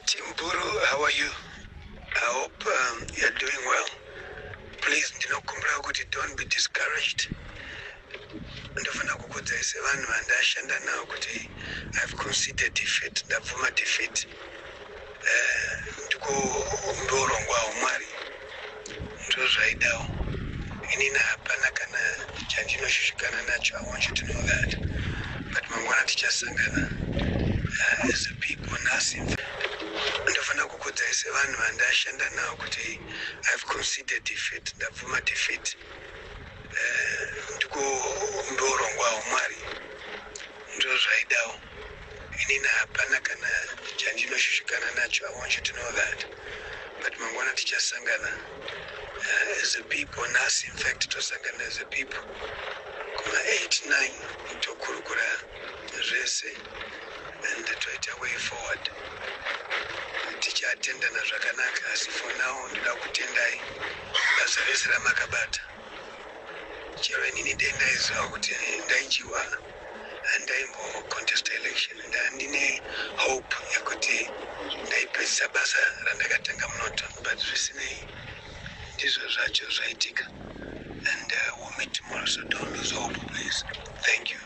Team Buru, how are you? I hope you're doing well. Please, ndinokumbira kuti don't be discouraged. Ndofanira kukuudzai sevanhu vandashanda navo kuti I've considered defeat, ndabvuma defeat. Ndiko ndorongwa hwamwari, ndozvaidawo. Inini hapana kana chandinoshushikana nacho. I want you to know that. But mangwana tichasangana as a people. Nhasi ndofanira kukuudzai sevanhu vandashanda navo kuti I've considered defeat, ndabvuma defeat. Ndiko ndorongwa hwamwari, ndozvaidawo. Inini hapana kana chandinoshushikana nacho. I want you to know that. But mangwana tichasangana as a people. Nhasi, in fact, tosangana as a people kuma 8 9, tokurukura zvese and toita way forward. Tichatendana zvakanaka, asi for now ndoda kutendai basa rese ramakabata. Chero inini dei ndaiziva kuti ndaidyiwa, handaimbocontest election. Ndandine hope yekuti ndaipedzisa basa randakatanga muNorton, but zvisinei, ndizvo zvacho zvaitika. And we'll meet tomorrow, so don't lose hope, please. Thank you.